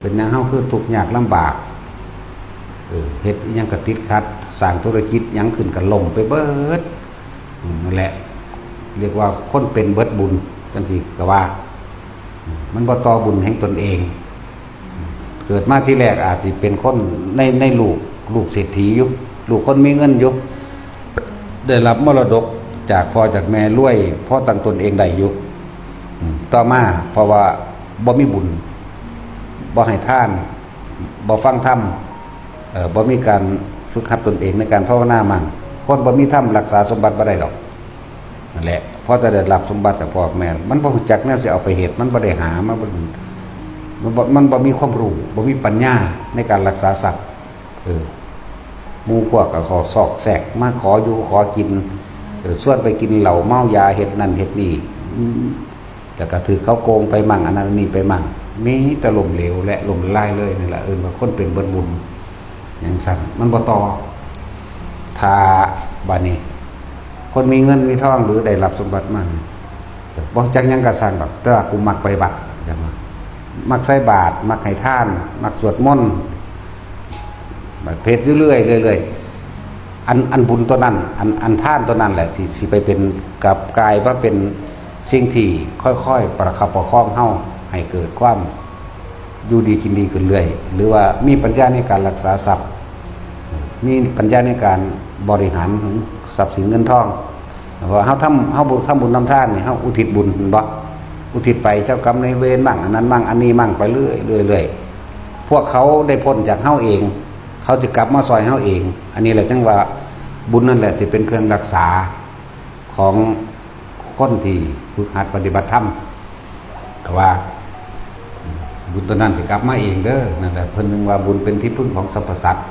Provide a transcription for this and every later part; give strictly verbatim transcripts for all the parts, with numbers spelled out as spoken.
เป็นหยังเฮาคือทุกข์ยากลำบาก เออ เฮ็ดอิหยังก็ติดขัด สร้างธุรกิจหยังขึ้นก็ล้มไปเบิด อืม นั่นแหละ เรียกว่าคนเป็นเบิดบุญ จังซี่ก็ว่า อืม มันบ่ต่อบุญแห่งตนเอง เกิดมาทีแรกอาจสิเป็นคนใน ในลูก ลูกเศรษฐีอยู่ ลูกคนมีเงินอยู่ ได้รับมรดกจากพ่อจากแม่รวยพอตั้งตนเองได้อยู่ อืม ต่อมาเพราะว่าบ่มีบุญ บ่ให้ทาน บ่ฟังธรรม เอ่อ บ่มีการฝึกหัดตนเองในการภาวนามั่ง คนบ่มีธรรมรักษาสมบัติบ่ได้ดอก นั่นแหละ พอจะได้รับสมบัติจากพ่อแม่ มันบ่รู้จักแนวสิเอาไปเฮ็ด มันบ่ได้หา มันบ่ มันบ่ มันบ่มีความรู้ บ่มีปัญญาในการรักษาทรัพย์ เออ หมู่พวกก็ขอซอกแซกมาขออยู่ขอกิน เออ ชวนไปกินเหล้าเมายา เฮ็ดนั่นเฮ็ดนี่ อืม แล้วก็ถืกเขาโกงไปมั่ง อันนั้นอันนี้ไปมั่ง มีแต่ล้มเหลวและล้มละลายเลย นี่แหละเอิ้นว่าคนเป็นเบิดบุญ จั่งซั้น มันบ่ต่อ ถ้าบัดนี้ คนมีเงินมีทองหรือได้รับสมบัติมานี่ บ่จักหยังก็ซ่างดอก แต่ว่ากูมักไปวัด จั่งว่า มักใส่บาตร มักให้ทาน มักสวดมนต์ บัดเฮ็ดอยู่เรื่อยๆ เรื่อยๆ อัน อันบุญตัวนั้น อัน อันทานตัวนั้นแหละ ที่สิไปเป็น กลับกลายมาเป็นสิ่งที่ค่อยๆ ประคับประคองเฮาให้เกิดความอยู่ดีกินดีขึ้นเรื่อย หรือว่ามีปัญญาในการรักษาทรัพย์ มีปัญญาในการบริหารทรัพย์สินเงินทอง เพราะว่าเฮาทำ เฮาบุญ ทำบุญทำทานนี่ เฮาอุทิศบุญ แม่นบ่ อุทิศไปเจ้ากรรมนายเวรมั่ง อันนั้นมั่ง อันนี้มั่ง ไปเรื่อยๆ เรื่อยๆ พวกเขาได้พ้นจากเฮาเอง เขาจะกลับมาซอยเฮาเอง อันนี้แหละจั่งว่าบุญนั่นแหละสิเป็นเครื่องรักษาของคนที่ฝึกหัดปฏิบัติธรรม แต่ว่าบุญตัวนั้นสิกลับมาเองเด้อ นั่นแหละ เพิ่นจึงว่าบุญเป็นที่พึ่งของสรรพสัตว์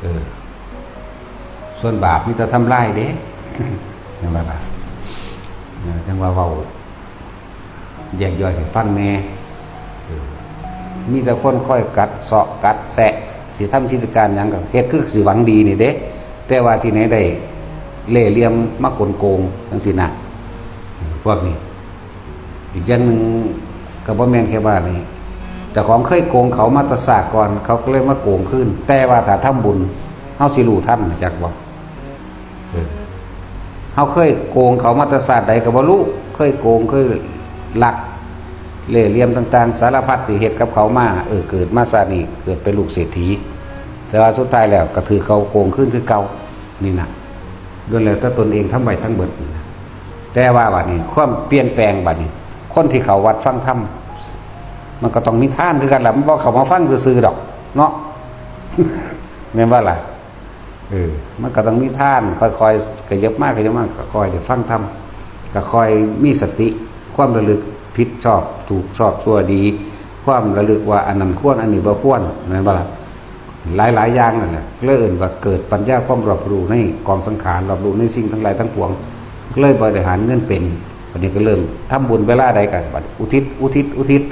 เออ ส่วนบาปมีแต่ทำลายเด้ จั่งว่าล่ะ เออ จั่งว่าเว้าแยกย่อยให้ฟังแหน่ เออ มีแต่คนคอยกัดเซาะกัดแซะ สิทำกิจการหยังก็เฮ็ดคือสิหวังดีนี่เด้ แต่ว่าที่ไหนได้เล่ห์เหลี่ยมมากลโกงจั่งซี้นะ พวกนี้ อีกอย่างหนึ่งก็บ่แม่นแค่ว่านี่ เจ้าของเคยโกงเขามาแต่ชาติก่อน เขาก็เลยมาโกงคืน แต่ว่าถ้าทำบุญ เฮาสิรู้ทัน จักบ่ เออ เฮาเคยโกงเขามาแต่ชาติใดก็บ่รู้ เคยโกง เคยลัก เล่ห์เหลี่ยมต่างๆ สารพัดที่เฮ็ดกับเขามา เออ เกิดมาชาตินี้ เกิดเป็นลูกเศรษฐี แต่ว่าสุดท้ายแล้วก็ถืกเขาโกงคืนคือเก่า นี่นะ ล้วนแล้วแต่ตนเองทำไว้ทั้งเบิดนี่นะ แต่ว่าบัดนี้ ความเปลี่ยนแปลงบัดนี้ คนที่เข้าวัดฟังธรรม มันก็ต้องมีทานคือกันล่ะ มันบ่เข้ามาฟังซื่อๆดอก เนาะ แม่นบ่ล่ะ เออ มันก็ต้องมีทาน ค่อยๆ ขยับมา ขยับมา ก็ค่อยได้ฟังธรรม ก็ค่อยมีสติ ความระลึกผิดชอบ ถูกชอบ ชั่วดี ความระลึกว่าอันนั้นควร อันนี้บ่ควร แม่นบ่ล่ะ หลายๆ อย่างนั่นแหละ เลยเอิ้นว่าเกิดปัญญาความรอบรู้ในกองสังขาร รอบรู้ในสิ่งทั้งหลายทั้งปวง เลยบริหารเงินเป็น บัดนี้ก็เริ่มทำบุญเวลาใดก็บัดอุทิศ อุทิศ อุทิศ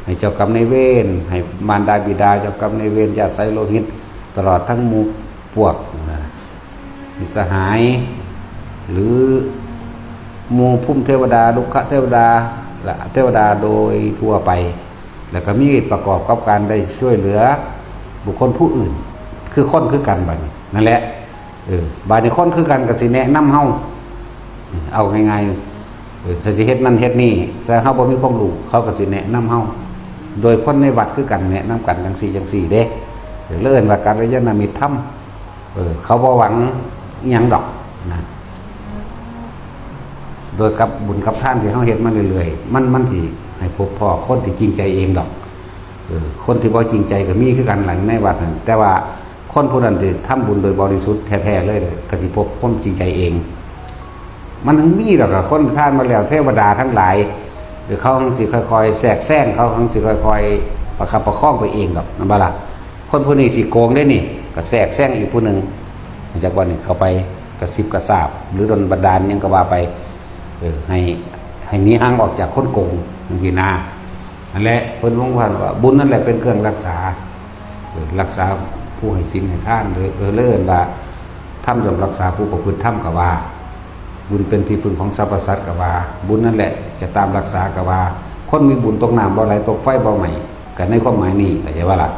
ให้เจ้ากรรมนายเวร ให้มารดาบิดา เจ้ากรรมนายเวร ญาติสายโลหิต ตลอดทั้งหมู่พวกนะ มิตรสหาย หรือหมู่ภูมิเทวดา รุกขเทวดา และเทวดาโดยทั่วไป แล้วก็มีประกอบกับการได้ช่วยเหลือบุคคลผู้อื่น คือคนคือกันบัดนี้ นั่นแหละ เออ บัดนี้คนคือกันก็สิแนะนำเฮา เอาง่ายๆ เออ ถ้าสิเฮ็ดนั่นเฮ็ดนี่ ถ้าเฮาบ่มีความรู้ เขาก็สิแนะนำเฮา โดยคนในวัดคือกันแนะนำกันจั่งซี้จั่งซี้เด้ เออ แล้วเอิ้นว่ากัลยาณมิตรธรรม เออ เขาบ่หวังอิหยังดอกนะ โดยกับบุญกับทานที่เฮาเฮ็ดมาเรื่อยๆ มัน มันสิให้พบพ้อคนที่จริงใจเองดอก เออ คนที่บ่จริงใจก็มีคือกันหลายในวัดนั่น แต่ว่าคนผู้นั้นที่ทำบุญโดยบริสุทธิ์แท้ๆเลย ก็สิพบความจริงใจเอง มันถึงมีดอกอะ คนทานมาแล้ว เทวดาทั้งหลาย เดี๋ยวเขาหังสิค่อยๆแทรกแซง เขาหังสิค่อยๆประคับประคองไปเองดอก นั่นบ่ล่ะ คนผู้นี้สิโกงได้นี่ ก็แทรกแซงอีกผู้หนึ่ง จากวันนี้เข้าไปกระซิบกระซาบ หรือดลบันดาลหยังก็ว่าไป เออ ให้ ให้หนีห่างออกจากคนโกงจั่งซี้นะ นั่นแหละ เพิ่นวงพันว่าบุญนั่นแหละเป็นเครื่องรักษา เออ รักษาผู้ให้ศีลให้ทาน เลย เออ เลยเอิ้นว่าธรรมย่อมรักษาผู้ประพฤติธรรมก็ว่า บุญเป็นที่พึ่งของสรรพสัตว์ก็ว่า บุญนั่นแหละจะตามรักษาก็ว่า คนมีบุญตกน้ำบ่ไหล ตกไฟบ่ไหม้ ก็ในความหมายนี้ก็จะว่าละ